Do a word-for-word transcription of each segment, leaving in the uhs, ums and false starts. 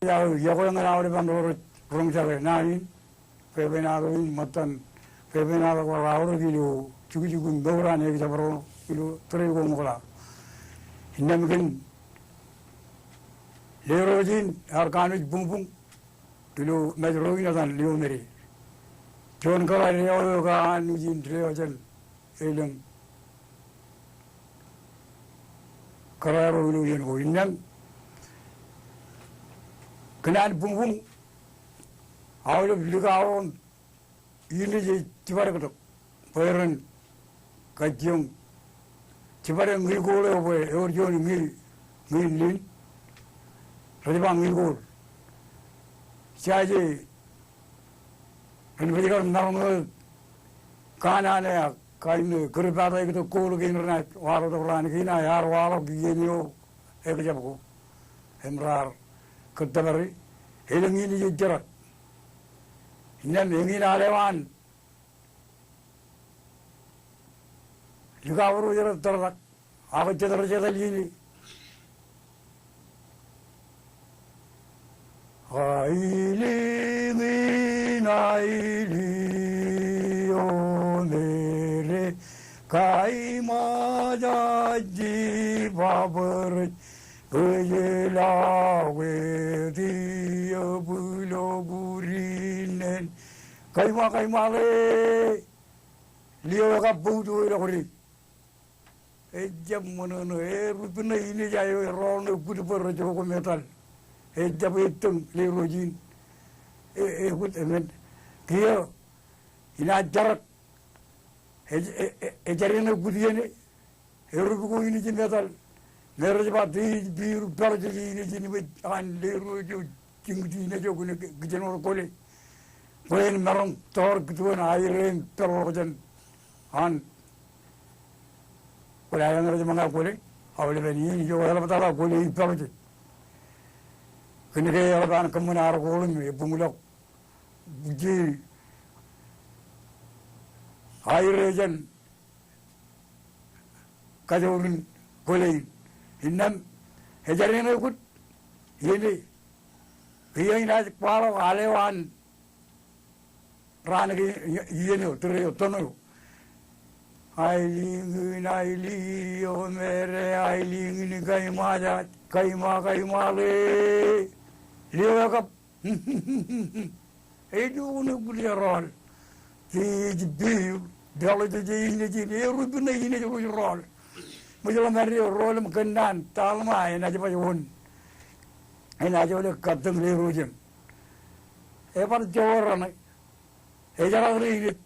Iọkwe ñan aolepen ro rej roñjake naan in, Pepe Nato in, ṃōttan Pepe Nato ko raorōk ilo jukjuk in mour an ekjab ro ilo tōre ko ṃokta. Innām kōn Lerooj in ear kanooj buñbuñ ilo Mājro in etan Liomere. Juon kōrā eo eo kanooj in eo jān elōñ kōrā ro ilo iien ko. Innām kōn an buñbuñ aolep likao ro im inij ej jibadektok bwe ren kajjioñ jibadek ñi kool eo bwe ewōr juon ñi, ñi lin rej ba ñi kool. Jaje ren bōjrak maroñ eo kanaan eo ak kain eo kōrpaata ektok kool kein renaaj waḷọktok raan kein ak ear waḷọk iien eo ekjab ko im raar kōttōpare. Elōñ inij ej jerak. Innām eñin al eo an likao ro rej tōrtak ak jet rej etal iien e. Ailiñin ailiomere, kaiṃaja jibabōd ej bwijlawe tiō bwilọk urin neen. Kaiṃa, kaiṃale. Lio ekab bōk tok ilo kōde. Ejjab ṃōṇōṇō, erūpin ṇe inij eo, erọọl ṇe kut bwe rej jokwe metal. Ejjab ettōñ Lerooj in. E, ekut, emen. Kiiō, inaaj jarak. Ej, e, e, ejade ṇe kut iien e. Erup ko inij metal. Im rej ba, tiij biur, peḷọk jej inij in im ej an Lerooj eo jiñū inij eo kōn ke, kijenwōt kwōle. Bwe en maroñ tọọr kūtwōn aer im peḷọk jān an kwōle, aer rej ṃōñā kwōle. Aolepen iien ijo eḷap tata kwōle ej peḷọk. Kōn ke eḷap an kōṃṃan ad koḷ im ebuñḷọk. Ije aer eo jān kajoor in kwōle in. Innām ejade ṇe kut iien e. Kiiō inaaj kwaḷọk al eo an raan kein, iien eo, tōre eo, toṇ eo. Ailiñin ailiomere, ailiñin kaiṃaja, kaiṃa, kaiṃale. Lio ekab Ej juon kut erọọl. Tiij biur, peḷọk jej inij in, erūpin ṇe inij ro ej rọọl. Ṃōjḷọk ṃade eo rọọl im kōnnaan, Talma enaaj baj wōn. Enaaj wōle kattōñ Lerooj in. Ebar jọwōr ṇe. Ejarak ṇe inij.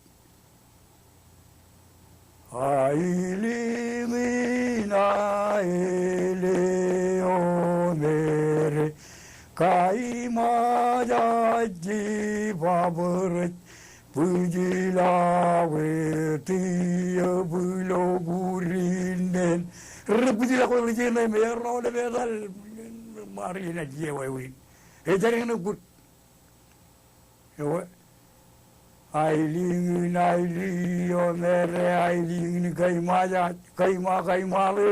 Ailiñin ailiomere, kaiṃaja jibabōd ej bwijlawe tiō bwilọk urin neen. Rej bwijlawe ri jeṇe me erọọl im etal. Ṃaar enaaj iọkwe wōt. Ejade ṇe kut. Ewe, ailiñin ailiomere, ailiñin kaiṃaja, kaiṃa, kaiṃale,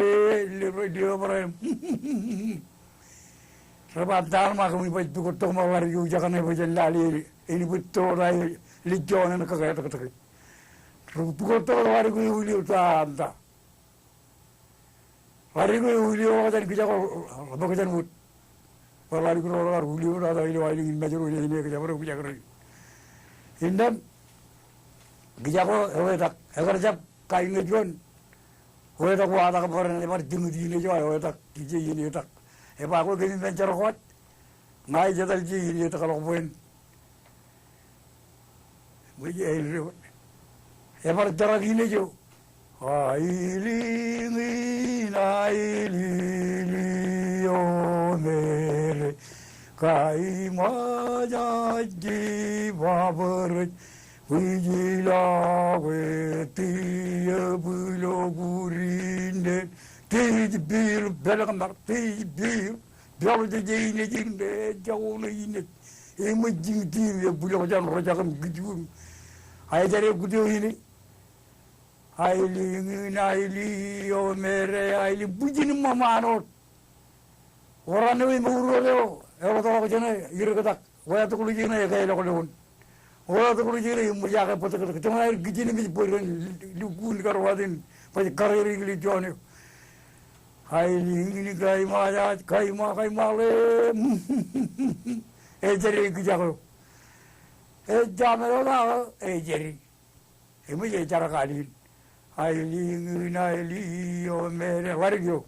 lio, lio Ebreem. Rej ba Talma, kōmij baj pukot tok ṃōk ḷaddik eo ijekaṇe bwe jen lale, āinwōt to ta eo, lijjoon eṇ kake etōktōke. Rej pukot tok ḷaddik eo, lio ta, ta. Ḷaddik eo, lio eo kōn kijak eo, ḷaddik eo kōn wōt. Bwe ḷaddik eo ḷaddik eo, lio eo, ḷaddik eo, ilo ailiñin Mājro, ilo ainikiin Mājro, kijak eo. Innām, kijak eo, ewetak, ekar jab kain eo juon. Ewetak, watak, bwe ren ebar jiñū inij eo, ewetak, ije inij etak. Eba, kwe kōmij men jar kōj. Ña ij etal ije inij etak ḷọk bwe en Ebar jarak inij eo. Ailiñin ailiomere, kaiṃaja jibabōd ej bwijlawe tiō bwilọk urin neen. Tiij biur, peḷḷọk ṃar, tiij biur, peḷọk jej inij in, ejako ṇe inij. Eṃōj jiñū im ebwilọk jān rojak im kūtuun. Ejade kut eo inij. Ailiñin ailiomere, ailiñin bwijin ṃōṃaan wōt. Ewōr an eo emour eo, eḷotak jān e, irōktak. Wātok ḷọk jān e, ekālọk ḷọk. Wātok ḷọk jān e, eṃōj aō bōtōktōk. Joñan aer kijenmej bwe ren lukkuun kar wāt in, bwe kar erik ilo juon eo. Aelōñ in kaima, kaima, kaima ḷe. Ejjab e kijak eo. Ejjab e ḷọk, ejjab e. Eṃōj e jar kalin. Aelōñ in aelōñ eo, meñe ḷadik eo.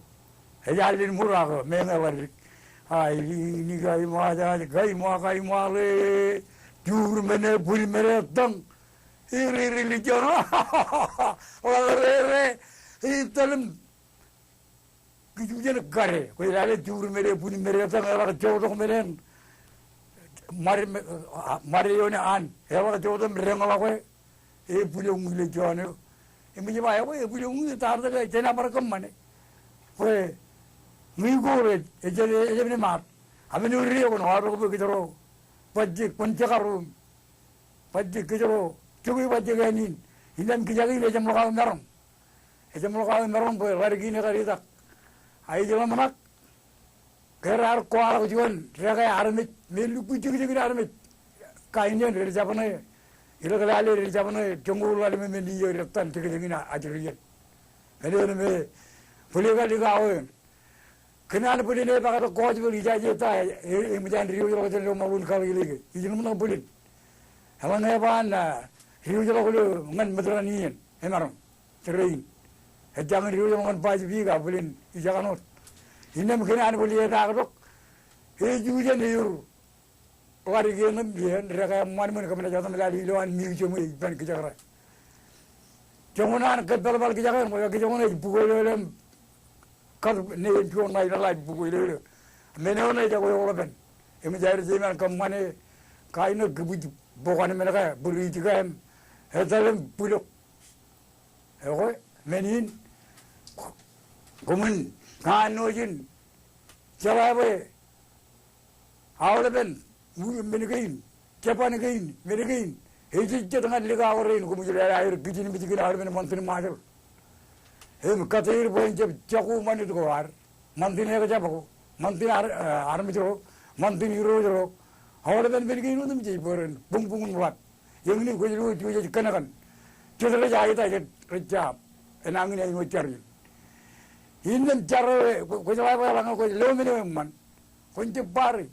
Ej allen ṃur ak meñe ḷadik. Aelōñ in kaima, kaima, kaima ḷe. Jur men e, bwil men e, tōñ. Iri, iri, ri jon. Ḷadik re, re. Ij tōl im Kij ijen kade, kwōj lale jur men e, bwil men e, tōñ, eḷak jotok men e. Ṃad, ṃad eo ṇe an, eḷak jotok im deñḷọk e, ebwiloñ ilo juon eo. Eṃōj ba, ekwe, ebwiloñ, etaar tok, jen bar kōṃṃane. Bwe ñe ikō rej, ejab, ejab ṇe ṃaat. Amen eo ri eo kwōn waḷọk bwe kōjro bajjek, kwōn jekar im bajjek kōjro, jokwe bajjek ānin. Innām kijak in ejemḷọk aō meram. Ejemḷọk aō meram bwe ḷadik in ekar itak. A ij ḷōmṇak ke raar kwaḷọk juon dekā armej, me lukkuun jekjek in armej. Kain eṇ rej jab ṇe, ilōk lale rej jab ṇe, joñoul ḷalem me men iiō rej tōl jekjek in ajri eṇ. Men eṇ me bōlen kar likao eṇ. Kōn an bōlen e bōktok kōjparok ij aje ta, e, eṃōj an diwōjḷọk jān ilo ṃaḷoon kalilik e. Ij ḷōmṇak bōlen. Eḷaññe ba an, a, diwōjḷọk ilo ñan mōttan iien, emaroñ, tōre in. Ejjañin diwōjḷọk ñan Pacific, a bōlen ijekaṇ wōt. Innām kōn an bōlen e bōktok, ej ijen ewōr ḷadik eṇ im iien dekā eṃṃan ṃōn kōmnaaj etal lale ilo an museum eo ippān kijak eo. Joñan an kōppalpal kijak eṇ, ṃokta kijoñan ej bukweilōlō im kar ṇe en juon ṇa ilo ḷadik bukweilōlō ilo. Men eo ṇe ej ekwe eoḷapen. Eṃōj aer jeiṃan kōṃṃane kain eo kibwij bok an men ka, bwij ijin ka im etal im bwilok. Ekwe, men in, koṃwin kanooj in jeḷā bwe aolepen, u, men kein, jeban kein, men kein, ejejjet ñan likao rein, koṃij lale aer kijenmej kōn aolepen ṃantin Ṃajeḷ. Im kate er bwe en jab jako ṃanit ko ad, ṃantin ekjab ko, ṃantin ar, eh, armej ro, ṃantin irooj ro, aolepen men kein otemjej bwe ren buñbuñ im ḷap. Eñin kwōj lo juon ej kōnkan. Jet rej aita jet rej jab. Enañin āinwōt jar in. Innām jar eo, kwō, kwōj ḷap eḷaññe kwōj lo men eo eṃṃan. Kwōn jab bar e.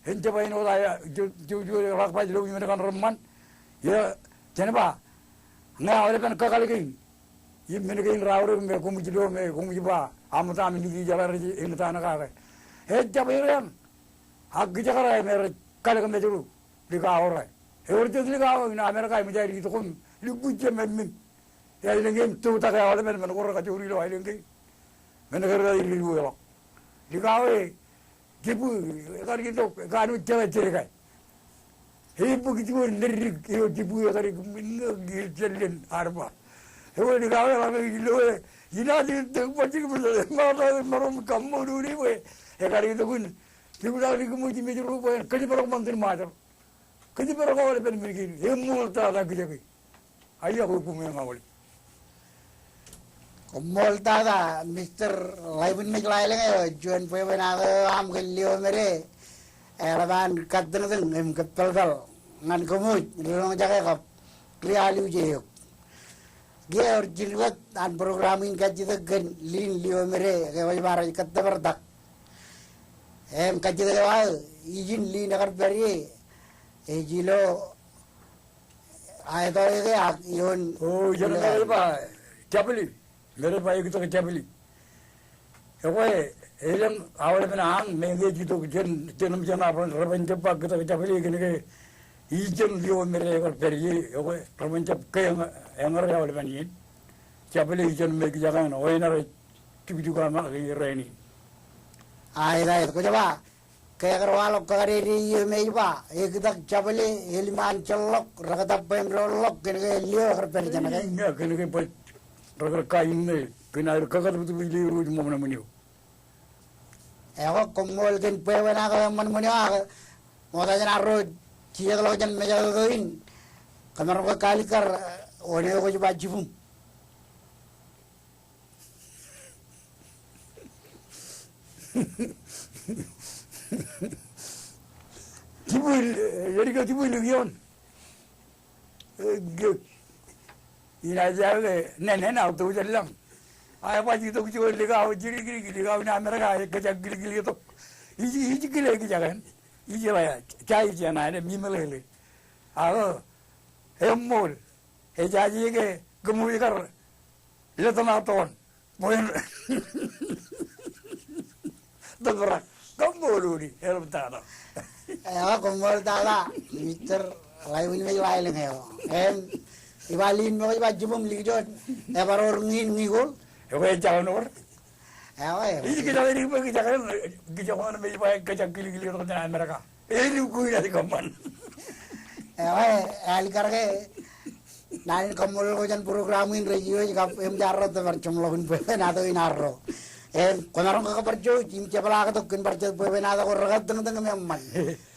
En jab āinwōt aō, jo, jo, jo, ḷak baj lo men kaṇ reṃṃan. Ie, jen ba. Ñe aolepen kakōḷḷe kein. Im men kein raorōk me koṃij lo me koṃij ba. Aṃ ta men in jeḷā rej eñtaan kake. Ejab er eañ. Ak kijak eo me rej kalōk mejro. Likao ro. Ewōr jet likao in Amerika eṃōj aer itok im lukkuun jemāmmin. Āinwōt im tōtak e aolepen men ko rekajoor ilo aelōñ kein. Men ke rej diwōjḷọk. Likao e, jibwi, ekar itok, ekanooj jeḷā jerkā. Ebōk juon leddik eo jibwi ekar itok, men eo ej jellen arba. Ewōr likao e ḷak ilo e, inaaj itok bajjek im ṃōttan maroñ kaṃṃoolol e bwe ekar itok in, jibwi ḷak ri kōṃṃool jimej ro bwe en kōjparok ṃantin Ṃajeḷ. Kōjparok aolepen men kein, eṃṃool tata kijake. Aia, koṃ eñaolep. Koṃṃool tata, Mister Ḷaibwinmej Ḷaelōñ eo, juon bwebwenato eo aṃ kōn Liomere, eḷap an kattōñtōñ im kōppelpel ñan kōṃwōj ri roñjake kab ri aliuje eok. Kiiō ewōr jilkintok an program in kajjitōk kōn lin Liomere, ke kwōj bar ej kōttōpar tak. Im kajjitōk eo aō, ijin lin ekar pād ie, ej ilo aetọ eo ke ak ioon. O, ijeṇ me rej ba jabili. Me rej ba ektak jabili. Ekwe, elōñ aolepen añ me ñe ej itok jān, jān im jān bar, reban jab ba kōtak jabili kōnke ijeṇ Liomere ekar pād ie, ekwe, reban jab ke eñ, eñar aolepen iien. Jabili ijeṇ me kijak eṇ, oeṇ rej jukjuk aṃ ak rainin. Aet, aet, kwōj ba, ke ekar waḷọk kakadede iiō me ej ba, ektak jabili, elim an jeḷḷọk, rektak bwe en doḷḷọk, kōnke lio ekar pād jān ke. Ña, kōnke bwe rekar kain ṇe, kōn aer kakatōptōp ilo irooj ṃōṇōṇō eo. Ekwe koṃṃool kōn bwebwenato eo eṃṃan ṃōṇōṇō eo ak ṃokta jān arro jijetḷọk jān mejākake in. Kōmaroñ ke kalikkar, eh, wōn eo kwōj ba jibwim. Jibwil, eh, edik eo jibwil ioon. Eh, ge-, inaaj aō ke nenen aō tok jān lañ. Ak ebaj itok juon likao, jidik likao in Amerika, ej kōjak kilikili tok. Ij, ij kile kijak en. Ij ḷe, ja ij eṇ an, im imeḷeḷe. Ak, eṃṃool. Ejaje ke kōmwōj kar letok tok. Bwe en tōprak. Koṃṃool Uli, eḷap tata. Eo, koṃṃool tata, Mister Ḷaibwijmej Ḷaelōñ eo. Im, iba lin ṃōk ej ba jibūṃ likjot, ebar wōr ñiin ñi kōl. Eo, ejjab wōr. Eo, eo. Ij kōjak edik bwe kōjak, kōjak wōn me ej ba kōjak kilikili tok jān Amerika. Edik kuin ej kōṃṃan. Eo, eo, alikkar ke naan in kaṃṃoolol ko jān program in rej iwōj kab eṃōj arro bar jeṃḷọkin bwebwenato in arro. Im, kwōmaroñ kōkbar jouj, im jepḷaaktok kōn bar jet bwebwenato ko rekar tōñtōñ im eṃṃan.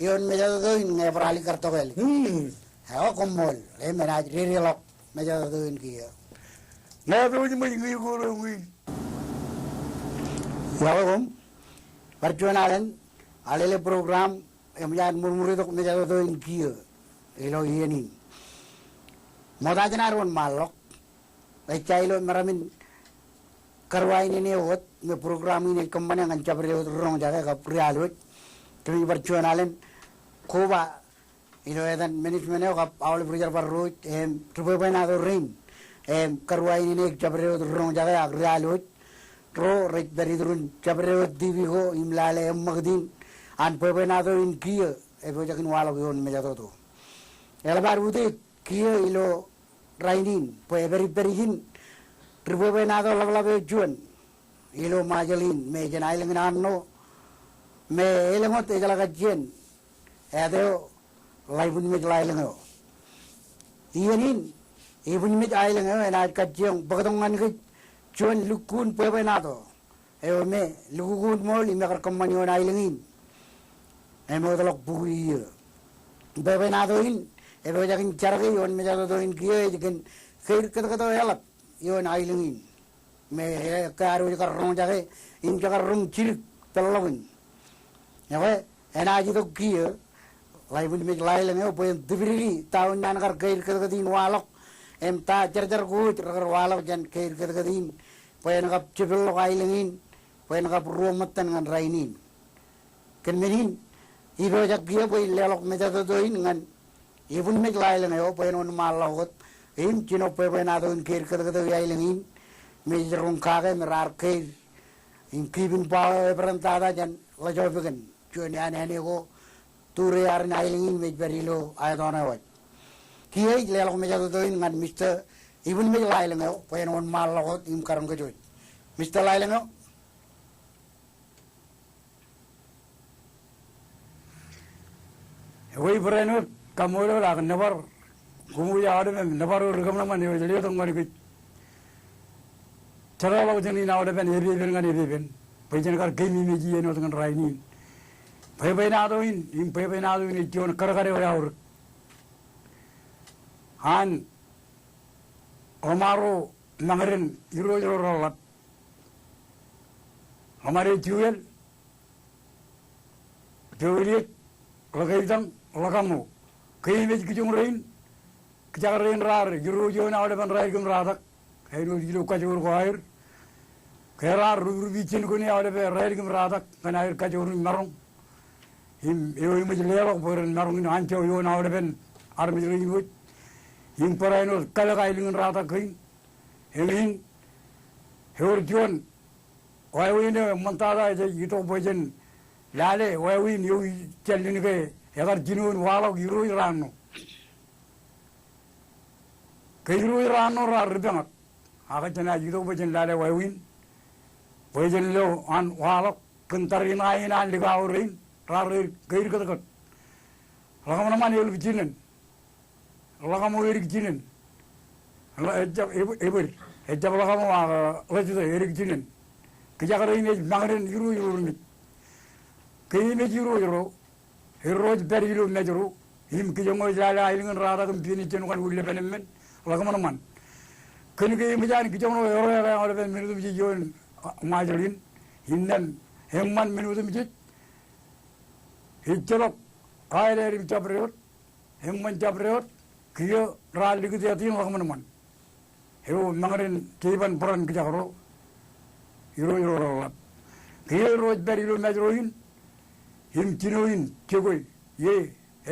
Ioon mejatoto in ñe ebar alikkar tokālik. Hmm. Eo, koṃṃool, im enaaj dedeḷọk mejatoto in kiiō. Ñe eo ej ṃōj ñi kōl eo ñi. Iọkwe koṃ, bar juon alen, alele program, eṃōj an ṃurṃure tok mejatoto in kiiō ilo iien in. Ṃokta jān ad wōnṃaanḷọk, ejja ilo meram in karuwainene wōt me program in ej kōṃṃane ñan jabdewōt ri roñjake kab ri alwōj. Kōmij bar juon alen koba ilo etan management eo kab aolep ri jerbal ro wōj, im, ri bwebwenato rein, im, karuwainene jabdewōt ri roñjake ak ri alwōj ro rej pād iturūn jabdewōt TV ko im lale eṃṃakūt in an bwebwenato in kiiō epojak in waḷọk ioon mejatoto. Eḷap ad utiej kiiō ilo rainin bwe epād ippād ijin ri bwebwenato ḷapḷap eo juon ilo Ṃajeḷ in me ej aelōñ in Arṇo me elōñ wōt ejeḷā kajjien āt eo Ḷaibwijmej Ḷaelōñ eo. Iien in, Ibwijmej Aelōñ eo enaaj kajjioñ bōktok ñan kōj juon lukkuun bwebwenato eo me lukkuun ṃool im ekar kōṃṃan ioon aelōñ in. Emootḷọk bukwi iiō. Bwebwenato in epojak in jar ke ioon mejatoto in kiiō ej kōn keid kōtkōt eo eḷap ioon aelōñ in me ekkā ad wōj kar roñjake im jekar roñ jidik peḷḷọkin. Ekwe, enaaj itok kiiō Ḷaibwijmej Ḷaelōñ eo bwe en tipdiki ta unin an kar keid kōtkōt in waḷọk im ta jarjar ko wōj rekar waḷọk jān keid kōtkōt in bwe en kab jepeḷḷọk aelōñ in bwe en kab ruo ṃōttan ñan rainin. Kōn men in, ipojak kiiō bwe in leḷọk mejatoto in ñan Ibwijmej Ḷaelōñ eo bwe en wōnṃaanḷọk wōt im jino bwebwenato in keid kōtkōt eo aelōñ in me ej roñ kake me raar keid im keeping power eo eperan tata jān Ḷajọpikōn juon āne āne ko tūrearin aelōñ in me ej pād ilo aetan eo wōj. Kiiō ij leḷọk mejatoto in ñan Mister Ibwijmej Ḷaelōñ eo bwe en wōnṃaanḷọk wōt im karoñ kōj wōj. Mister Ḷaelōñ eo. Ekwe, barāinwōt kaṃṃoolol ak nōbar koṃwōj aolepen, nōbar eo ri kōṃanṃan eo ej letok ñan kōj. Jeḷāḷọkjeṇ in aolepen epepen ñan epepen bwe jen kar keememej iien wōt ñan rainin. Bwebwenato in, im bwebwenato in ej juon kadkad eo eaorōk an ḷōṃaro mañōden irooj ro reḷap. Ḷōṃaro Juel, Pepeliej, Ḷōkeitañ, Ḷōkaṃo. Keememej kijoñ rein, kōjak rein raar irooj ioon aolepen Raelkim Ratak. Āinwōt ilo kajoor ko aer. Ke raar rūprup ijin kōn aolepen Raelkim Ratak ñan aer kajoor in maroñ. Im eo eṃōj leḷọk bwe ren maroñ in anjọ ioon aolepen armej rein wōj. Im barāinwōt kalōk aelōñ in Ratak kein. Eñin, ewōr juon wāween eo eṃṃantata ej itok bwe jen lale wāween eo ijāllen ke ekar jinoin waḷọk irooj raan ṇo. Ke irooj raan ṇo raar ri peñak. Ak jenaaj itok bwe jen lale wāween bwe jen lo an waḷọk kōn tariṇae in an likao rein raar keid kōtkōt. Ḷōkaṃanṃan eḷap jinen. Ḷōkaṃo edik jinen. Ḷō-, ejjab, eb-, ebōd. Ejjab Ḷōkaṃo ak Ḷōjte edik jinen. Kōjak rein ej mañōden irooj ro rein. Keememej irooj ro, erro ej pād ilo mej ro im kijoñ eo ej lale aelōñ in Ratak im piin ijin ñan wūn lepen emān, Ḷōkaṃanṃan. Kōn ke eṃōj an kijoñ ro erooj aolepen men otemjej ioon, a, Ṃajeḷ in, innām eṃṃan men otemjej, ejjeḷọk aelel im jabdewōt, eṃṃan jabdewōt, kiiō raar likūt āt in ḷōkṃanṃan. Eo mañūrin keiban bōran kijak ro, irooj ro reḷḷap. Kiiō ro ej pād ilo Mājro in, im jino in jokwe, ie,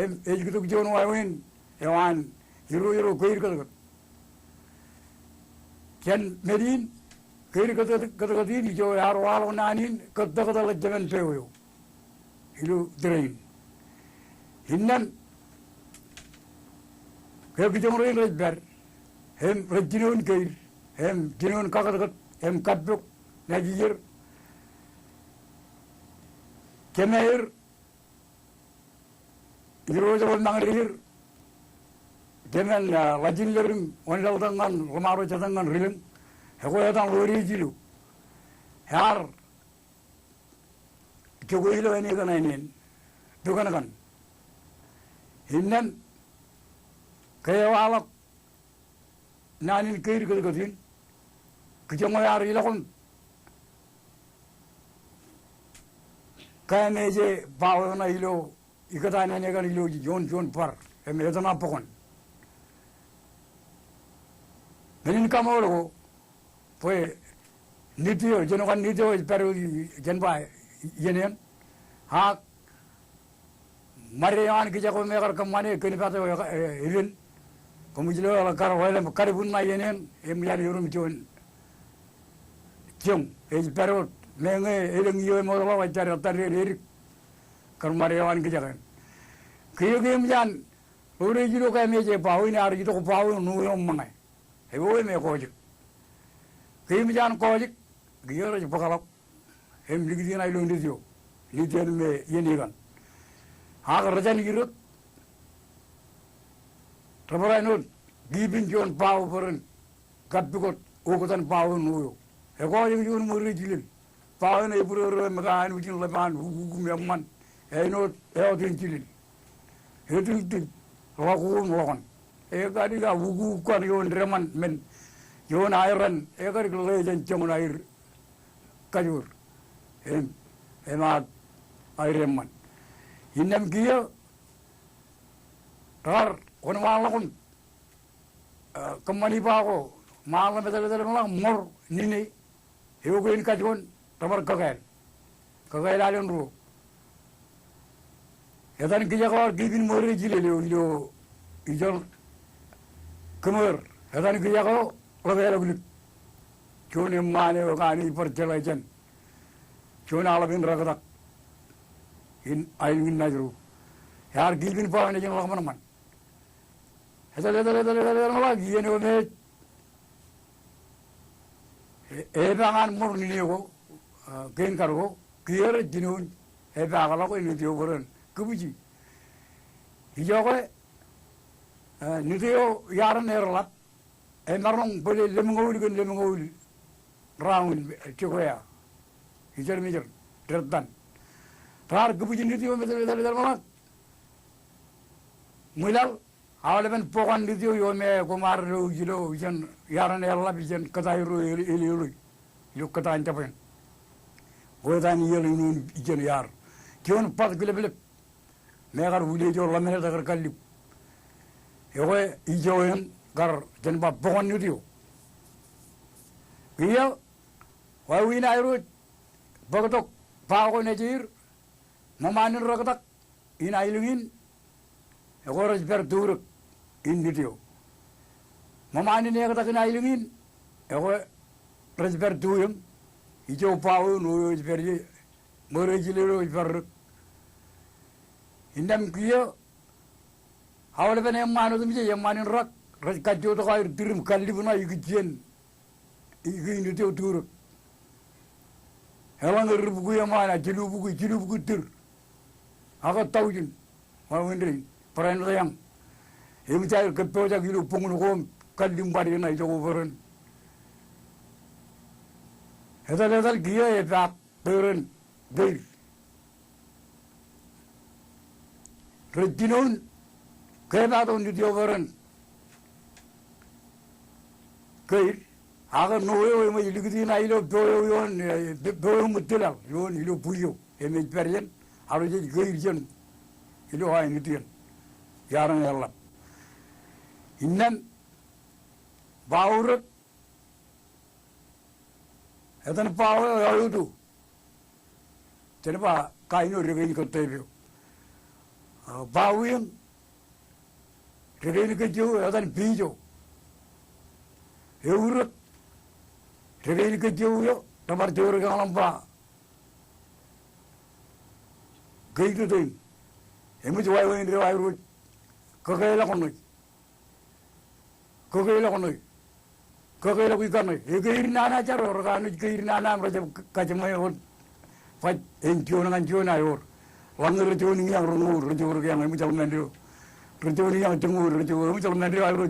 im ej kitok juon wāween, eo an irooj ro keid kōtkōt. Jān men in, keid kōtkōt, kōtkōt in, ijo ear waḷọk naan in, kōttāktōk ḷọk jemān peo eo ilo tōre in. Innām ke kijoñ rein rej pād, im rej jinoin keid, im jinoin kakōtkōt, im kappok, naaj iier. Jemāer, irooj ro mañūr er, jemān, ah, ḷajin ledik, wōnlaḷtak ñan ḷōṃaro jatōñ ñan ri lōñ, ekwe etan ḷodeej ilo. Ear jokwe ilo āne kaṇ ānen, pokankan. Innām ke ewaḷọk naan in keid kōtkōt in, kijoñ eo ear ilọk im kameje bao eo ṇa ilo ikōtaan āne kaṇ ilo juon, juon bar, im etōṇa bọkōn. Men in kaṃool ko, bwe nit eo, jenokan nit eo ej pād wōt jān ba iien eṇ. Ak ṃade eo an kijak eo me kar kōṃṃane kōn bat eo e, e, elen. Koṃij lo eḷak kar wāween, kar bwin ṇa iien eṇ, im iar erom juon jiọñ, ej pād wōt, meñe elōñ iiō emootḷọk ej pād ettā dedik. Kar ṃade eo an kijak eṇ. Kiiō ke eṃōj an ḷodeej ilo kameje bao in, ear itok bao eo ṇo eo ṃōñā. Eo me kọọjik. Ke eṃōj an kọọjik, kiiō rej bōkḷọk im likūt in aelōñ nit eo, nit eo me iien ikaṇ. Ak rej jān irot, rej bar āinwōt kipin juon bao bwe ren kappukot oktan bao eo ṇo eo. Ekọọjik juon ṃōrre jilel. Bao in ebūrōrō im ekaanujin ḷap an ukuk im eṃṃan. Āinwōt eotin jilel. Etiltij ḷọk ko im ḷọkon. Ekadik aō ukuk kaṇ ioon deṃaan men. Ioon aeran ekadik ḷe jān joñan aer kajoor. Im, im aer eṃṃan. Innām kiiō raar wōnṃaanḷọk im, ah, kōṃṃani ba ko, ṃaanḷọk im etal etal im ḷak ṃor nine eo kein kajoor, rej bar kōkael. Kōkael alen ruo. Etan kijak eo ear kipin ṃōrre jilel eo ilo ijeḷ kōmeur. Etan kijak eo ḷap eḷọk lik. Juon eṃṃaan eo ekaanij bar jeḷā jān juon aḷap in rektak in aelōñ in Mājro. Ear kipin ba eo nejin ḷōkṃanṃan. Etal, etal, etal, etal, etal, etal, iien eo me ej, e, epaak an ṃor nine ko, ah, kein kar ko, kiiō rej jinoin epaakḷọk e nit eo bwe ren kōbwiji. Ijoke, ah, nit eo iaar eṇ ereḷap, emaroñ bōle lemñoul kōn lemñoul round, eh, square. Ijeḷ mejān, dettan. Raar kōbwij nit eo im etal, etal, etal, ṃōḷaak. Ṃwilaḷ, aolepen bok an nit eo, eo me koṃ ar lo ilo ijeṇ, iaar eṇ ereḷap ijeṇ kōtaan ro el, el, ilo, ilo kōtaan jabwe eṇ. Bwe etan iiō eo ilo ijeṇ iaar. Juon bat kileplep me kar wūliejo ḷōmṇak kar kallib. Ekwe ijo eṇ kar jen ba bok an nit eo. Kiiō, wāween aer wōj bōktok bao ko nejier, ṃōṃaan in rektak in aelōñ in, ekwe rej pād turōk in nit eo. Ṃōṃaan in ektak in aelōñ in, ekwe rej pād tuiōñ, ijo bao eo ṇo eo ej pād ie, ṃōrre jilel eo ej pād rōk. Innām kiiō, aolepen eṃṃaan otemjej, eṃṃaan in rak, rej kajjotok aer tir im kallib ṇa ikijjien, ikijjien nit eo turōk. Eḷaññe ribukwi eṃṃaan, a jilubukwi, jilubukwi tir. Ak thousand, wāween dein, barāinwōt eañ. Eṃōj aer kōppojak ilo buñūn ko im kallib ṃade ṇa ijoko bwe ren etal, etal kiiō epaak bwe ren keid. Rej jinoin kepaaktok nit eo bwe ren keid. Ak ṇo eo eṃōj likūt in aer ilo peo eo ioon, eh, peo eo ṃōttilaḷ ioon ilo bwi eo im ej pād jān arro jej keid jān ilo aō nitiōn. Iaar ñe eḷap. Innām bao rōk, etan bao eo eoiutu. Jen ba kain eo dekein kōttāik eo. A, bao eoon, dekein kōjjo eo etan pijo. Eurōk, dekein kōjjo eo, rebar jewōj kein ḷọk ba keitōtōin. Eṃōj wāween eo aerro, kōkeḷọk ṇe. Kōkeḷọk ṇe. Kōkeḷọk ikar ṇe. Ekeid nana jar eo, rekanooj keid nana im rejab kajeṃwe wōt. Baj en juon ñan juon aer. Ḷak ñe rejuon iiañ reñoul, rejewōj kein, eṃōj ḷōmān eo. Rejuon iiañ joñoul, rejewōj, eṃōj ḷōmān eo aerro.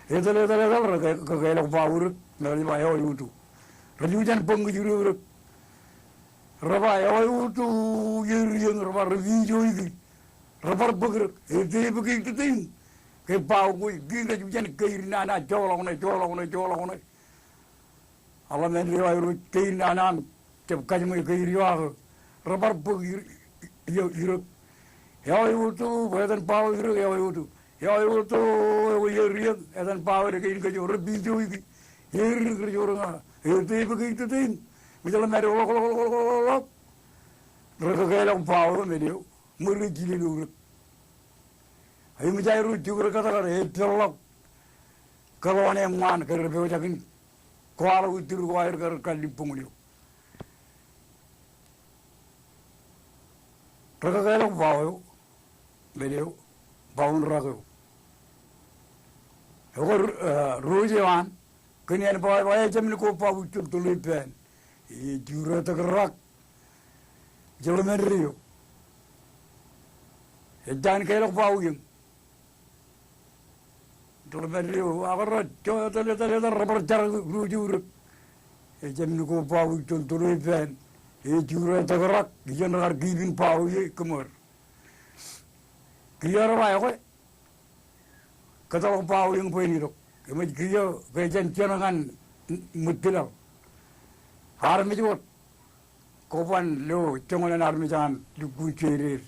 Etal, etal, etal, rekōkeḷọk bao rōk. Im rejab ba eoiutu. Rejujen bōk ñe ijin rōk. Reba eoiutu, eir iiōñ, reba repijo iki. Rebar bōk rōk, ete bōk keitōtōin. Ke bao ko, kein rej jujen keid nana, joḷọk ṇe, joḷọk ṇe, joḷọk ṇe. A ḷōmān eo aerro keid nana, jab kajeṃwe keid eo aō. Rebar bōk i, i, irōk. Eoiutu, bwe etan bao irōk, eoiutu. Eoiutu, eoiutu, eir iiōñ, etan bao dekein kōjjo, repijo iki. Eir rōk, rejewōj ña, ete bōk keitōtōin. Eṃōj ḷōmān eo ḷọk, ḷọk, ḷọk, ḷọk, ḷọk, ḷọk. Rekōkeḷọk bao eo men eo. Ṃōr ejilel eo rōk. Eṃōj aerro jukwe kōttar, epeḷḷọk kōḷoone eṃṃaan ke repojak in kwaḷọk itūr ko aer kar kallimboñ eo. Rekōkeḷọk bao eo, men eo, bao in rak eo. Ekwe, eh, ruj eo an, kōn ānbwai ba ejāmin ko bao ijjoltolo ippān. Ej juretak rak. Ej ḷōmān eo. Ejjañin keḷọk bao eoon. Ej ḷōmān eo, ak rej, jo, etal, etal, etal, rebar jar ruj eo rōk. Ejāmin ko bao ijjoltolo ippān. Ej juretak rak, ijeṇ rekar kipin bao eo kōṃṃool. Kiiō rej ba ekwe. Kōtḷọk bao eoon bwe en itok. Eṃōj kiiō ke jen jeṇ ñan ṃōttilal. Armej wōt. Koban lo joñan armej an lukkuun jeid er.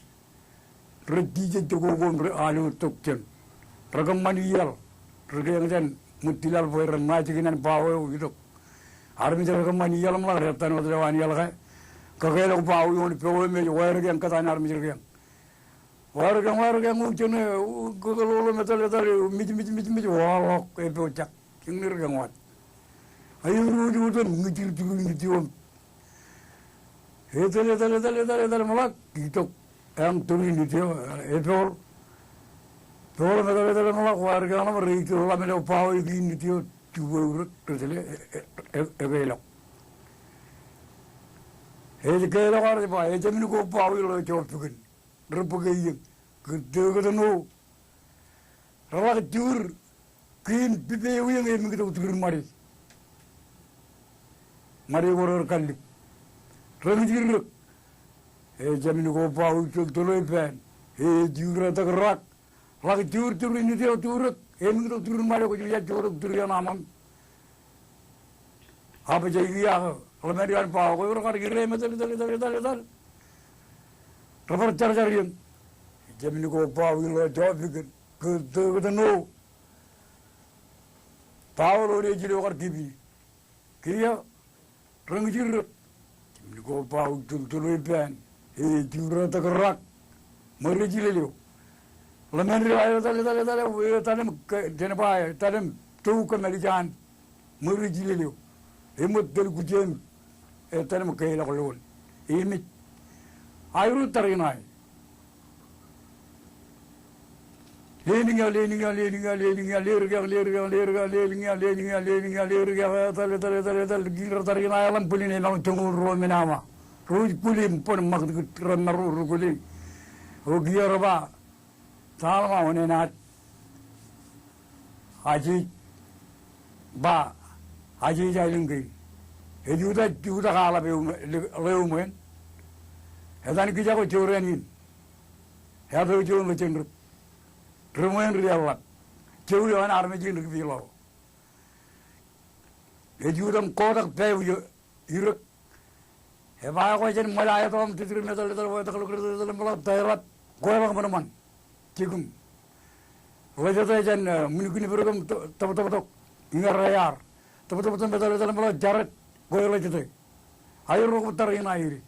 Rej jijet jokoko im rej alotok jān. Rekōṃṃan iaḷ. Rekōṃṃan jān ṃōttilal bwe ren ṃajeḷ kōn an bao eo itok. Armej rekōṃṃan iaḷ im ḷak rej ettā wōt lowaan iaḷ ke. Kōkeḷọk bao eo an, bao eo me ej wāween kōtaan armej rikaki. Wāween, wāween, wōj jān e, o, kōkōḷḷōḷ im etal, etal, mej, mej, mej, mej, waḷọk, epojak. Eñin er ke ñan wōt. Aer ro, ro, ro, ñe ijin tūrin nit eo. Etal, etal, etal, etal, etal, im ḷak, itok. Eañ tūrin nit eo, epool. Pool im etal, etal, im ḷak, wāween, wāween, rej itok ḷōmān eo bao eo kiin nit eo, jubwe eo rōk, rej tōl e, e, e, ekeḷọk. Ej keḷọk, rej ba, ejāmin ko bao ilo jọppikin. Rej bōk e eoon. Kōttōkōt ṇo. Reḷak juur. Kiin pipe eo eoon emiktok tūrin ṃade. Ṃade ko rej kallib. Reñjirrōk. Ejāmin ko bao ijjoltolo ippān. Ej juretak rak. Ḷak juur tūrin nit eo tūrōk. Emiktok tūrin ṃade kwōj jab joorōk tūr eo ṇe aṃ. Abjak iiō ak ḷōmān eo an bao ko rekar ire im etal, etal, etal, etal, etal. Rebar jar jar eoon. Ejāmin ko bao ilo jọppikin. Kōttōkōt ṇo. Bao eo ej ilo kar kipi. Kiiō. Reñjirrōk. Ejāmin ko bao ijjoltolo ippān. Ej juretak rak. Ṃōr ejilel eo. Ḷōmān eo aer etal, etal, etal, etal, etal im ke, jen ba, etal im to kōmālij an. Ṃōr ejilel eo. Eṃōt tōl kuje im etal im keḷọk loon. Emej. Aerro tar in ae. Lelōñ ia, lelōñ ia, lelōñ ia, lelōñ ia, ler keañ, ler keañ, ler keañ, lelōñ ia, lelōñ ia, lelōñ ia, ler keañ, etal, etal, etal, etal, kiin rej tar in ae ḷōmān bwilin emaroñ joñoul ruo men aṃ. Ruj bwil im bōn ṃakūtkūt reṃṃan ro rekwōle. O kiiō rej ba, ta ḷōṃa oṇān ad. Ajej, ba, ajej aelōñ kein. Ej uta, utak aḷap eo ṃwe, ḷe, ḷeo ṃweeṇ. Etan kijak eo jorrāān in. Etan eo jorrāān ḷe jān rūp. Ri ṃweeṇ ri eḷap. Jowi eo an armej in ri kipi ḷọk. Ej utak im kotak pāeo eo irōk. Eba ekwe jen ṃōḷa etal im tūtūr im etal, etal, etal, etal, etal, etal, etal, etal, etal, etal, etal, etal, etal, etal, etal, etal, jikin. Ḷejete jān, eh, ṃwin kinbūrōk im tōptōptok iñer ear. Tōptōptok im etal etal im ḷọk jared kwe ḷejete. Aerro kab tariṇae edi.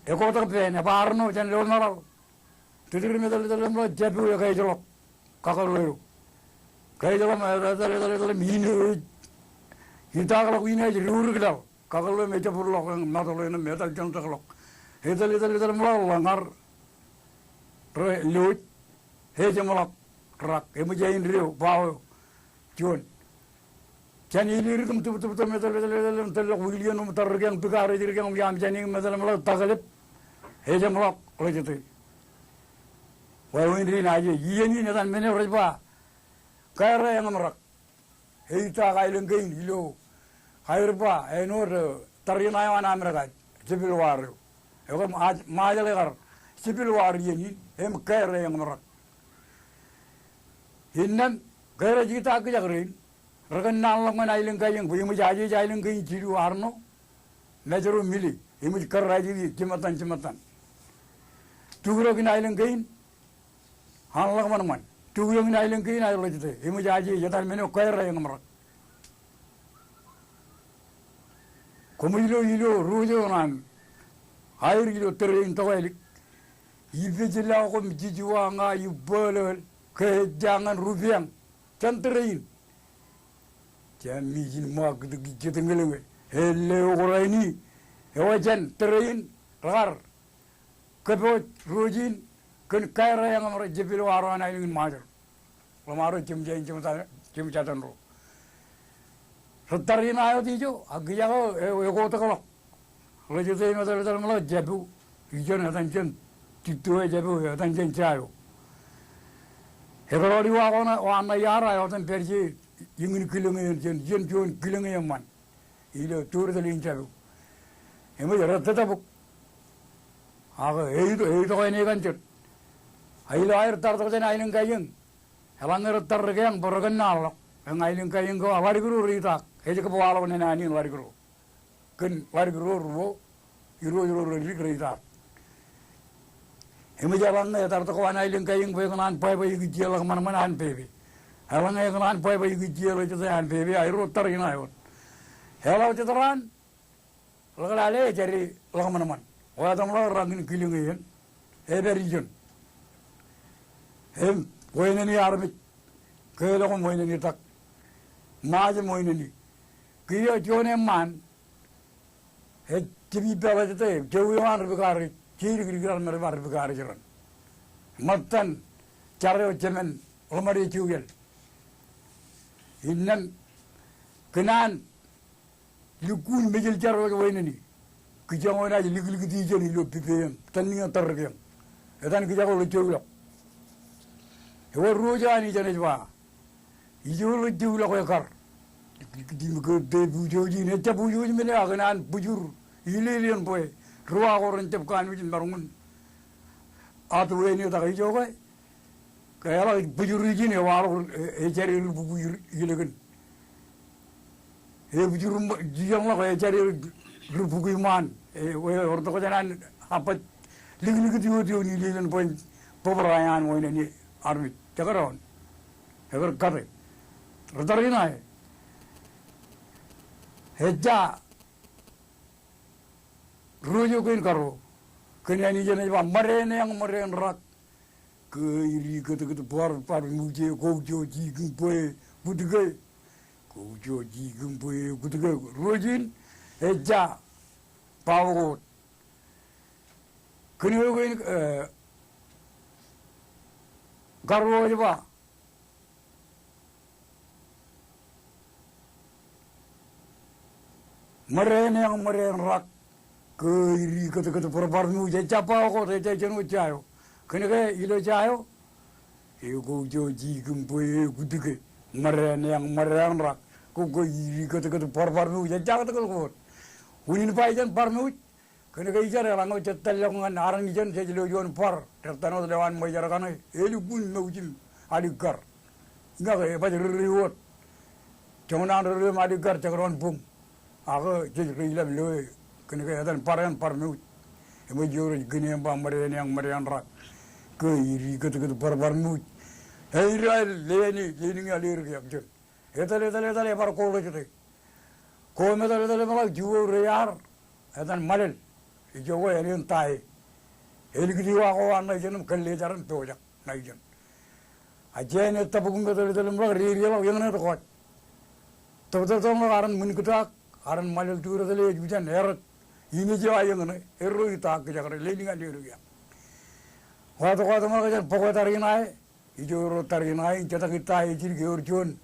Ekotak pen, eba arṇo jān lewōj maḷaḷ. Tūtūr im etal etal im ḷọk jāpu ekaejḷọk. Kakōḷḷe eo. Kaejḷọk im etal etal etal im in ej itaakḷọk in ej diwōjḷọk. Kakōḷḷe im ejabdḷọk eñ matoḷ eṇ im etal jeṇtakḷọk. Etal etal etal im ḷọk ḷōñar rej lewōj. Ej jeṃḷọk rak eṃōj āindeeo bao eo juon. Jān ilidik im tūptūptok im etal etal etal im tōllọk wiilien im tar rikeañ, pika rej rikeañ, wiaam jān eñ im etal im ḷọk taklep. Ej jeṃḷọk ḷejete. Wāween dein aje iien in etan men eo rej ba kaeraeañ im rak. Eitaak aelōñ kein ilo aer ba āinwōt, eh, tariṇae eo an Amerika, Civil War eo. Ekwe Ṃajeḷ ekar Civil War iien in im kaeraeañ im rak. Innām ke rej itaak kijak rein, rekōnnaan ḷọk ñan aelōñ kajeeñ bwe eṃōj ajeej aelōñ kein jilu arṇo, mājro mile, eṃōj kōrā ajeej jimattan jimattan. Tukdọk in aelōñ kein an ḷōkṃanṃan. Tukdọk in aelōñ kein an ḷejete. Eṃōj ajeej etan men eo kaeraeañ im rak. Koṃij lo ilo ruo eo an aer ilo tōre in tokālik. Ipejlọk im jijua ña ibōlōl ke ejja ñan rūpeañ jān tōre in. Jān mijin ṃakūtkūt jet ñelñe. Ej lewōj rainin. Ewōr jān tōre in rekar kōpooj ruo in kōn kaeraeañ im rak Civil War eo an aelōñ in Ṃajeḷ. Ḷōṃaro jemjein jemjatōn ro. Rej tariṇae wōt ijo, ak kijak eo, e, ekotakḷọk. Ḷejete im etal etal im ḷọk jāpu. Ijeṇ etan jān titto eo jāpu, etan jān ja eo. Ekar ḷọk iwa ko ṇa, wa ṇa iar a, eo etan pād je, iñin kilōñ eṇ, jān, jān juon kilōñ eṃṃan. Ilo tōrtōl in jāpu. Eṃōj rej tōtōpuk. Ak e, eito, eito kain e kaṇ jet. A ilo aer tartok jān aelōñ kajeeñ. Eḷaññe rej tar rikeañ bwe rekōnnaan ḷọk. Eñ aelōñ kajeeñ ko ḷadik ro reitaak. Ej kab waḷọk naan in ḷadik ro. Kōn ḷadik ro ruo. Irooj ro redik reitaak. Eṃōj eḷaññe etartok ko an aelōñ kajeeñ bwe ekōṇaan bwebwe ikijjien ḷōkṃanṃan an pepe. Eḷaññe ekōṇaan bwebwe ikijjien ḷejete an pepe, aerro tariṇae wōt. Eḷap jetraan, ḷōkḷale ejade ḷōkṃanṃan. Wāween ḷọk rak in kilōñ eṇ, epād ijeṇ. Im wāween armej, keḷọk im wāween tak. Ṃaaj im wāween. Kiiō juon eṃṃaan, ej jab ippāḷọk ḷejete, jowi eo an ri-pukaarej, jeidikdik raṇ me rej ba ri-pukaarej raṇ. Ṃōttan jar eo jemān ḷōṃade jowial. Innām kōn an lukkuun mejel jar eo wāween. Kijeañ wōn ej liklikūt ijeṇ ilo pipe eṇ, tōnniō tar rikeañ. Etan kijak eo ḷe jowi ḷọk. Ewōr ruo eo an ijeṇ ej ba, ijo ḷe jowi ḷọk ekkar. Liklikūt im kōttāik bujoj in, ejjab bujoj men eo ak kōn an bujur ilelien bwe ruo ko ren jab kanooj in maroñ in ato eṇ etak ijo ke. Ke eḷak bujur ijin ewaḷọk, e, ejade ri-bukwi ilōkān. Ebujur im jijeḷọk ejade ri-bukwi ṃaan. E, wōr tokjān an abbaj liklikūt ioon ioon ilelien bwe en bōbrae an wāween armej. Jekdọọn. Ekar kate. Rej tariṇae. Ejja ruo eo kein karuo. Kōn āne ijeṇ ej ba, ṃōde eṇ eañ ṃōde eṇ rak. Ke ri kōtkōt bar, bar muje, kouj eo jikin bwe kūtke. Kouj eo jikin bwe kūtke. Ruo in ejja bawōk wōt. Kōn eo kein, e, karuo ej ba, ṃōde eṇ eañ ṃōde eṇ rak, ke ri kōtkōt bar, bar muje, ejja bawōk wōt, ejja ijeṇ wōt ja eo. Kōn ke ilo ja eo, e kouj eo jikin bwe e kūtke, ṃōde eṇ eañ ṃōde eṇ rak, ke ri kōtkōt bar, bar muje, ejja kōtkōt wōt. Unin ba ijeṇ bar muje, kōn ke ijeṇ eḷaññe jej tōllọk ñan armej ijeṇ jej lo juon bar, rej tōn wōt lowaan ṃweijer kaṇe, elukkuun mouj im alikkar. Ñe ke ebaj rerreo wōt. Joñan rerreo im alikkar jekdọọn boñ. Ak jej reilap loe kōn ke etan bar eṇ bar mouj. Eṃōj eo rej kine im ba ṃōdeañ, ṃōdeañ rak. Ke ij kōtkōt bōrbar ṃuuj. Āindein aer lelōñ, lelōñ eo ḷe ri kiañ jān. Etal, etal, etal, ebar ko ḷọjete. Ko im etal, etal, eṃōḷak, juon eo rej ar. Etan Ṃalel. Ijo ko āne in ta e. Elikūt eo aō ko an ṇa ijeṇ im kōlle jar im pojak ṇa ijeṇ. A jān e tōpuk im etal, etal, eṃōḷak, rej deḷọk eñṇe tok wōt. Tōptōp tok ṇe arro ṃwinkūtaak, arro Ṃalel Tuur etal ej wijan erōk. Im ijo a eñṇe, erro itaak, kijakro, lelōñ eo ḷe ri kiañ. Wātok, wātok ṃōḷak jān bōk eo tar in ae, ijo erro tar in ae, in jetak ita e jidik, ewōr juon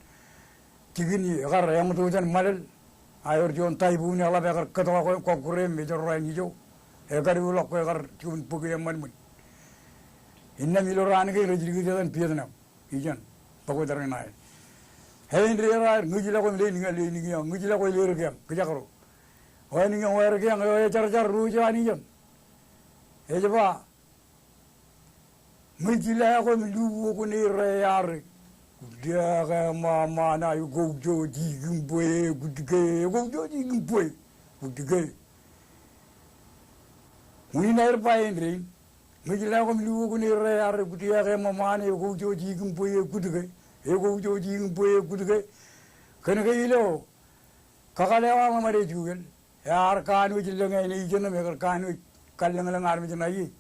jikin ekar eñto jān Ṃalel, a ewōr juon typhoon eḷap ekar kōtḷọk e im kọkkure im ejorrāān ijo, ekar iwōḷọk ko ekar juon bōk e eṃṃan ṃwin. Innām ilo raan kein rej likūt etan Vietnam. Ijeṇ, bōk eo tar in ae. Āindein raar ñijlọk im lelōñ eo, lelōñ eo, ñijlọk eo ḷe ri kiañ, kijakro. Wānōññe wāween ri kiañ, eo ejarjar ruo eo an ijeṇ. Ej ba, ñijlọk eo im luo ko ṇe rej ar. Kūtke ṃōṃaan eo, ekauj jikin bwe, kūtke, ekauj jikin bwe, kūtke. Unin aer ba āindein. Ñijlọk eo im luo ko ṇe rej ar, kūtke ṃōṃaan eo, ekauj jikin bwe, kūtke, ekauj jikin bwe, kūtke. Kōnke ilo kakōḷḷe eo an ḷōṃade juon, ear kanooj lōñ āne ijeṇ im ekar kanooj kallōñlōñ armej ṇa ie.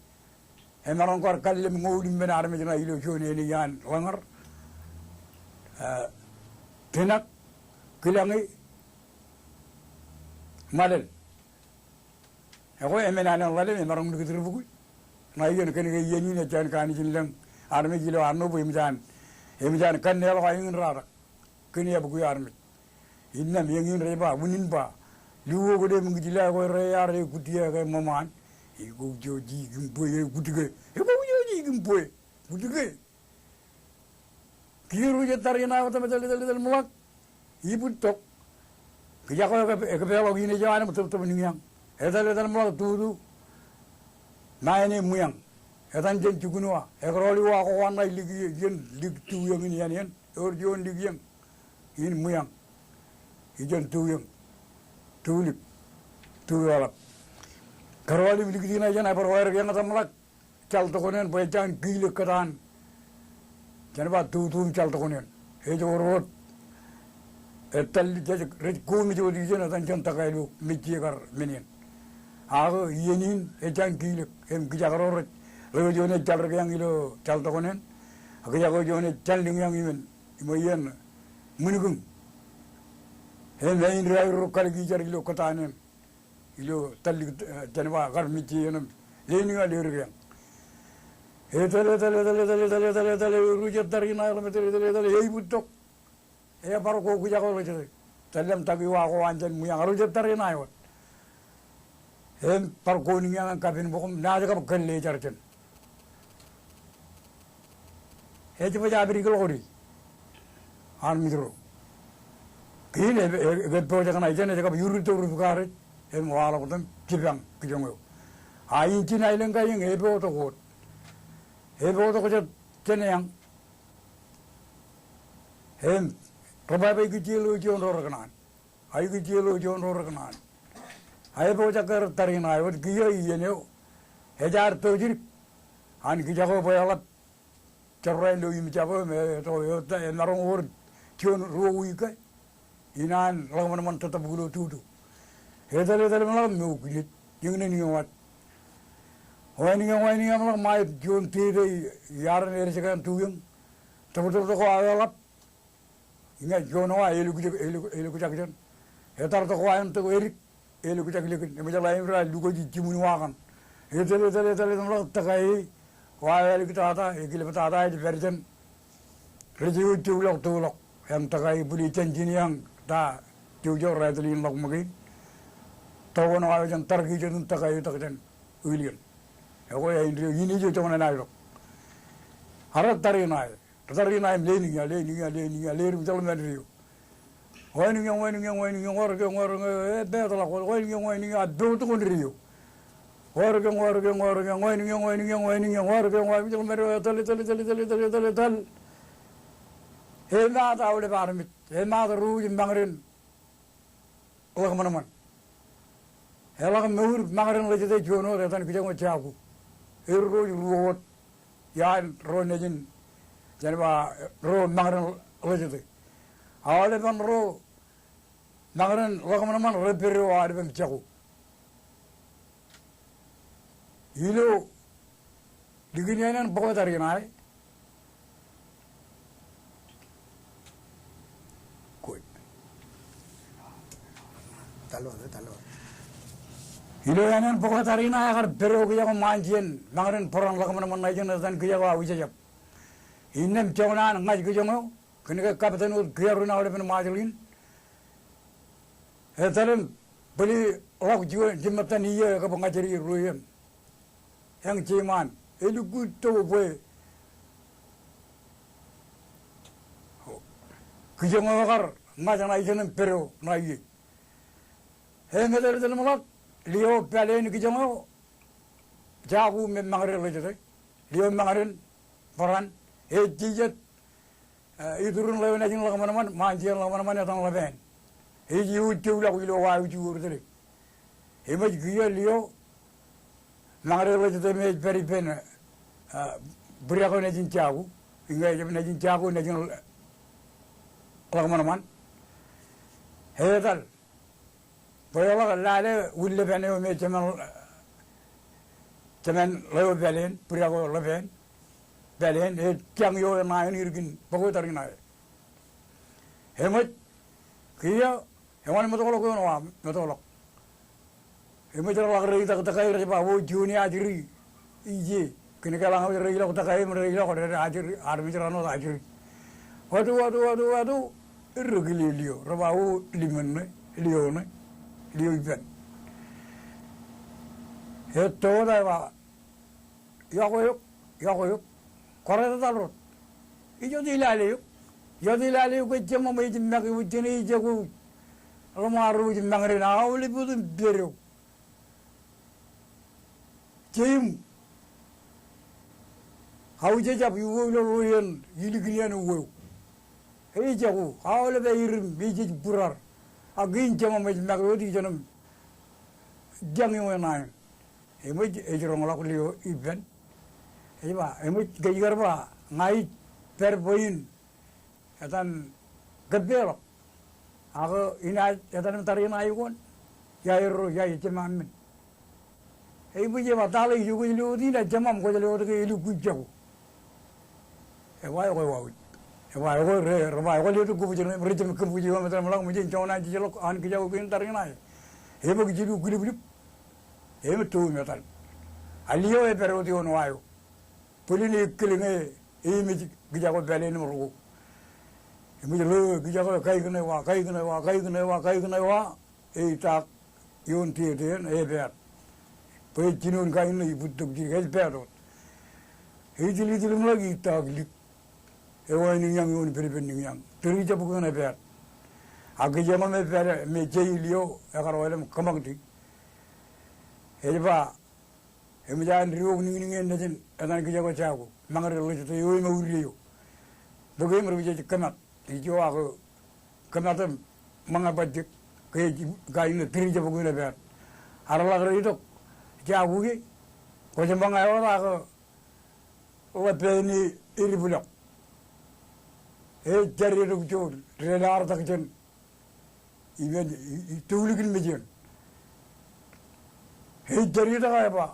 Emaroñ kar kallem ñoul im men armej ṇa ilo juon āne iaan Ḷōñar, eh, Tinak, Kilañe, Ṃalel. Ekwe, emen alen ḷalem, emaroñ likūt ri bukwi ṇa iien, kōnke iien in ejjañin kanooj in lōñ armej ilo Arṇo bwe eṃōj an, eṃōj an kanneḷọk aeñin ratak kōn eabukwi armej. Innām eñin rej ba, unin ba, luo ko ṇe im ñijlọk eo rej ar, kūtke ṃōṃaan, ekauj jikin bwe, kūtke, ekauj jikin bwe, kūtke. Kiiō ro jet tar in ae wōt im etal, etal, etal, ṃōḷak. Ibūttok. Kijak eo ekpe-, ekpeḷọk in ej an im tōptōp niñiañ. Etal, etal, ṃōḷak, tutu. Ṇa āne Ṃwiañ. Etan jān Juknua. Ekar ḷe eo aō ko an ṇa ej lik ie, iien lik tu eñ in iien, iien. Ewōr juon lik eñ in Ṃwiañ. Ijeṇ tu eñ. Tu lik. Tu eḷap. Kar ḷe im likūt in ṇa ijeṇ, ebar wāween ri kiañ etan ṃōḷak. Jaltoknen bwe ejjañin kilōk kōtaan. Jen ba tutu im jaltoknen. Ej wōr wōt. Etal, jej, rej koṃij wōt ijeṇ etan jān tōka ilo mejje kar men in. Ak iien in ejjañin kilōk. Im kijakro rej, ḷeo juon ej jar ri kiañ ilo jaltoknen. Ak kijakro juon ej jar niñiañ imen. Iṃōj iien ṃwinikōñ. Im āindein aerro kalōk ijar ilo kōtaan in. Ilo tallik, eh, jān ba kar mejje eo im lelōñ eo ḷe ri kiañ. Etal, etal, etal, ewōr jet tar in ae ḷōṃ, etal, etal, etal, eibūttok. Ebar ko kijak eo ḷọjete. Tōllem tak eo aō ko an jān Ṃwiañ, ewōr jet tar in ae wōt. Im bar ko niñiañ im kapin bok im naaj kab kōlle jar jān. Ej baj abdikḷọk di. Armej ro. Kein e, e, e, epojak ṇa ijeṇ ej kab iur tok rūpkareej. Im waḷọk tok jipañ kijoñ eo. A injin aelōñ kain eñ epootok wōt. Epootok jet jān eañ. Im rej ba bwe ikijjien ḷeo juon ro rekōṇaan. A ikijjien ḷeo juon ro rekōṇaan. A epojak ke rej tar in ae wōt kiiō iien eo. Ejaar tōjdik. An kijak eo bwe eḷap jorrāān ilo im jab eo im e, to, e, emaroñ wōr juon ruo wiik ke. Inaaj ḷōṃanṃan tōtōpuk ilo tutu. Etal, etal, ṃōḷak, im eo kinej. Eñṇe niñoñ wōt. Wāween niñoñ, wāween niñoñ ṃōḷak, ṃae juon tete iar ej ej kōn tu eñ. Tōptōp tok ko aō eḷap. Ñe juon eo aō elukjak, eluk, elukjak jān. Etar tok ko aō im tok edik. Elukjak likin. Eṃōj ḷain ro aō lukwōj jiṃwin wa kaṇ. Etal, etal, etal, etal, ṃōḷak, tōka e. Wa aō āliktata, ekilptata, ej pād jān. Rej eo joulọk, toḷọk. Im tōka e bwil jān jin eañ ta. Jouj eo raetōl in ḷọk ṃōkein. Tokōn eo aō jān Tarkijet im tōka e tok jān Ilion. Ekwe āindein in ijo joñan aer ḷọk. Ak rej tar in ae. Rej tar in ae im lelōñ eo, lelōñ eo, lelōñ eo, lelōñ eo, ḷe ri kiañ, ḷōṃade eo. Wāween niñoñ, wāween niñoñ, wāween niñoñ, wāween ri kiañ, wāween ri kiañ, e, peḷọk, wāween niñoñ, wāween niñoñ, a pok tok wōn ri eo. Wāween ri kiañ, wāween ri kiañ, wāween niñoñ, wāween niñoñ, wāween niñoñ, wāween niñoñ, wāween ri kiañ, wāween niñoñ, ḷōṃade eo, etal, etal, etal. Emaat aolep armej, emaat ro rej mañden ḷōkṃanṃan. Eḷak mour Mañren Ḷōjte juon wōt etan kijak eo Jaku. Erro ruo wōt iaan ro nejin, jān ba, ro Mañren Ḷōjte. Aolepen ro Mañren Ḷōkṃanṃan rej pād eo aolepen jako. Ilo likin ānen bōk etaar in ae. Good. Ilo ānen bōk etaar in ae ekar pād eo kijako ṃaanjien Mañren Būran Ḷōkṃanṃan ṇa ijin etan kijako Aujejab. Innām joñan an ña ij kijoñ eo, kōnke kaptan wōt kiiō ri aolepen Ṃajeḷ in. Etal im bōli ḷọk juon jimettan iiō ekab ña ij ri ruo iiō. Eñ jeiṃaan, elukkuun to bwe kijoñ eo kar ña ij ṇa ijeṇ im pād eo ṇa ie. Eñ etal etal im ḷọk, lio pāleen kijoñ eo Jaku me Mañren Ḷōjte, lio Mañren Būran, ej jijet, eh, iturin ḷeo nejin Ḷōkṃanṃan, ṃaanjien Ḷōkṃanṃan etan Ḷōpāān. Ej ioon joulọk ilo wāween juon tōl e. Eṃōj kiiō lio Mañren Ḷōjte me ej pād ippān, eh, bwidek eo nejin Jaku, iññā ejjab nejin Jaku, nejin Ḷōkṃanṃan. Etal. Bwe eḷak lale wūn Ḷōpāān eo me jemān, jemān ḷeo pāleen, bwidek eo Ḷōpāān, pāleen, ej jañ ioon ṇae in ilikin bōk etaar in ae. Eṃōj, kiiō, eṃṃan metok ḷọk ioon wa, metok ḷọk. Eṃōj reḷak reitak tōke rej ba, o, juon e ajri ije, kōnke eḷaññe rej reilọk tōke im rej reilọk, rej ajri, armej raṇ wōt ajri. Wāto, wāto, wāto, wāto, erro kile lio, rej ba, o, limōn ṇe, lio ṇe, lio ippān. Etto wōt ej ba, iọkwe eok, iọkwe eok, kwō rej etal wōt. Ij jota lale eok, ij jota lale eok, ej jemām ej make wōt jān ejako ḷōṃaro ej Mañren aolep wōt im pād eo. Jeim Aujejab iuwe ilo ḷoeeṇ ilikin iien uwe eo. Ejako aolep aer im ej jej būrar. Ak in jemām ej make wōt ijeṇ im jañ ioon ṇae in. Eṃōj ej roñḷọk lio ippān. Ej ba, eṃōj kōj kar ba, ña ij pād bwe in etan kōppeḷọk. Ak inaaj etan im tariṇae eo an. Ia erro, ia ejjab men. Eṃōj ej ba, ta ḷe ijo kwōj lo wōt in, ejjab men kwōj lo wōt ke elukkuun jako. Ej ba, ekwe wāween. Ej ba, ekwe re, rej ba, ekwe letok kōbōjṇe, rej jab kōbōj eo im etal im ḷak, eṃōj en joñan an jej ḷọk an kijako kein tariṇae. Eṃōj jilu kiliplip. Im to im etal. A lio epād wōt ioon wa eo. Bōlen ekkilñe eimej kijako pāleen im roko. Eṃōj ḷeo kijako ekaikōṇe wa, kaikōṇe wa, kaikōṇe wa, kaikōṇe wa. Eitaak ioon tieteen, epād. Bwe ej jinoin kain ṇe ibūttok jidik, ej pād wōt. Ej itil, itil im ḷak itaak lik. Ewāween niññañ ioon ippān, ippān niññañ. Tūrijab kōn epād. Ak kijeṃ me pād, me je lio, ekar wāween im kōṃakūti. Ej ba, eṃōj an diwōj niñniñ in nejin etan kijako Jako, Mañren Ḷōjte eo emour eo. Bōk e im rej jej kōmat. Ijo ak kōmat im ṃōñā bajjek. Ke ej kain ṇe tūrijab kōn epād. Ak reḷak reitok Jako ke, kwōj ṃōñā wōt ak ḷap pāān e edipḷọk. Ej jaritok juon, rej laḷtak jān ippān, i, i, tulikin mejān. Ej jaritok ej ba,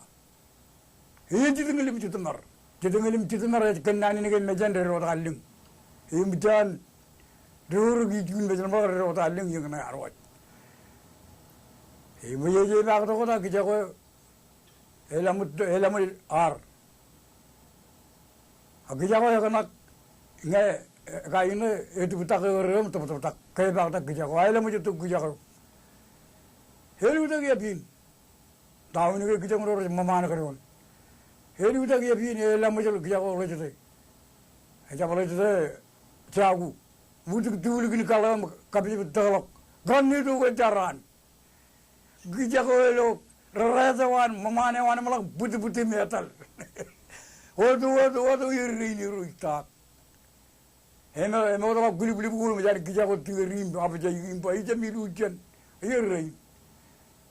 ej jitōñel im jitōmar. Jitōñel im jitōmar ej kōnnaan in ke mejān dedeḷọk allōñ. Im jān doorōk ijin mejān ṃōk dedeḷọk allōñ iien ṇe ear waj. Im ej, ej paaktok wōt ak kijako eo elaṃōj, elaṃōj ar. Ak kijako ekōṇak ñe, e, kain ṇe etūptak ewōr eo im tōptōptak. Ke epaaktak kijako, aelōṃōj tok kijako. Elutak ippān. Ta wōn ke kijoñ ro rej ṃōṃaan kōn wōn. Elutak ippān, elaṃōj kijako Ḷōjte. Ejjab Ḷōjte Jako. Utuk tulikin kaḷ im kapijab tōkḷọk. Kōn ito ke jar an. Kijako eo ilo rerrāāt eo an, ṃōṃaan eo an im ḷak bōtbōt im etal. Oto, oto, oto, errein ro itaak. Im, im oto ḷak kwiliplip ko im ejjañin kijako tūri im abjaj im ba, ijjab ilu jān. Errein.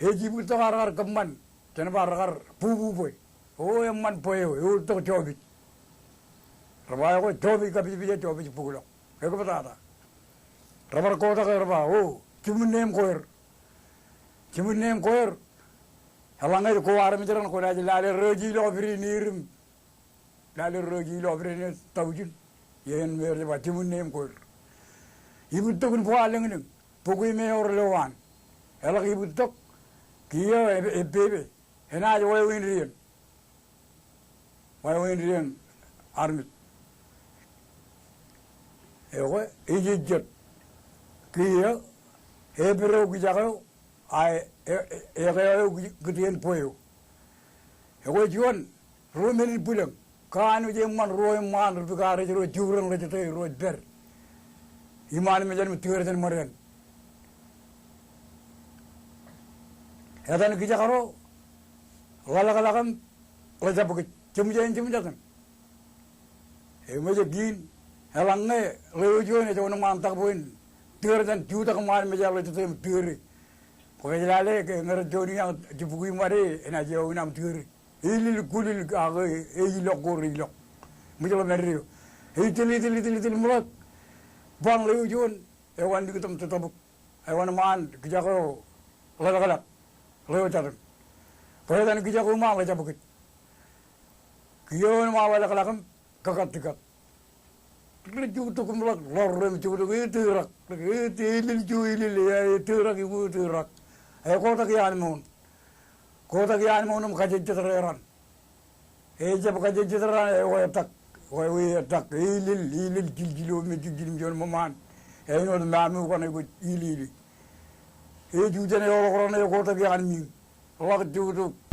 ej ibūttok ad kar kōṃṃan, jān ba rekar bubu bwe. O eṃṃan bwe eo, euttok jọpij. Rej ba ekwe jọpij kapijpije, jọpij bōklọk. Ekpetata. Rej bar kotak rej ba, o, jiṃwin neeṃ kweer. Jiṃwin neeṃ kweer. Eḷaññe ej ko armej raṇ kwōnaaj lale rōōj ilọk pide neer im lale rōōj ilọk pide neer taujin. Iien me rej ba jiṃwin neeṃ kweer. Ibūttok in bōk allōñlōñ. Bok im ewōr lowaan. Eḷak ibūttok. Kiiō e, e, epepe. Enaaj wāween dien. Wāween dien armej. Ekwe, ejejjet. Kiiō, epād eo kijak eo, a, e, e, ekwe eo ki-, kūtien bwe eo. Ekwe juon, ruo men in bwilōñ. Kanooj eṃṃan ruo eṃṃaan ri pika rej, ro juren ḷōjtō ro ej pād. Iṃaan mejān im tūrjān ṃōrāān. Etan kijak ro, ḷalōkḷọk im ḷōjab kōj. Jemjein jemjatōn. Eṃōj kein, eḷaññe ḷeo juon ej wōnṃaan tak bwe en tūrjān jutak ṃaan mejān ḷōjtō im tūri. Bwe ej lale ke ñe rej juon iiañ jibukwi ṃade, enaaj iọkwe aṃ tūri. Ilil kulil ak e, e ilọk ko reilọk. Ṃōjḷọk men eo. E itil, itil, itil, itil ṃōḷọk. Bañ ḷeo juon, ewan likūtōm tōtōbōk. Ewan ṃaan kijak eo ḷōlōklọk. Ḷeo jatōn. Bwe etan kijak eo ṃaan ḷōjab kōj. Kiiō ewan ṃaan ḷōlōklọk im kōkattikat. Rej jutak im ḷak ḷoor im jutak, e tūrak. E, e ilil juon ilil, e, e tūrak, e tūrak. E kotak iaan mour. Kotak iaan mour im kajejjet reran. Ejab kajejjet reran, e, etak. E, etak. E ilil, ilil jiljilo me jiljino im juon ṃōṃaan. Āinwōt mami kaṇe kwōj ilili. E jujen eḷọk raṇ e kotak iaan miiñ. Ḷak jutak.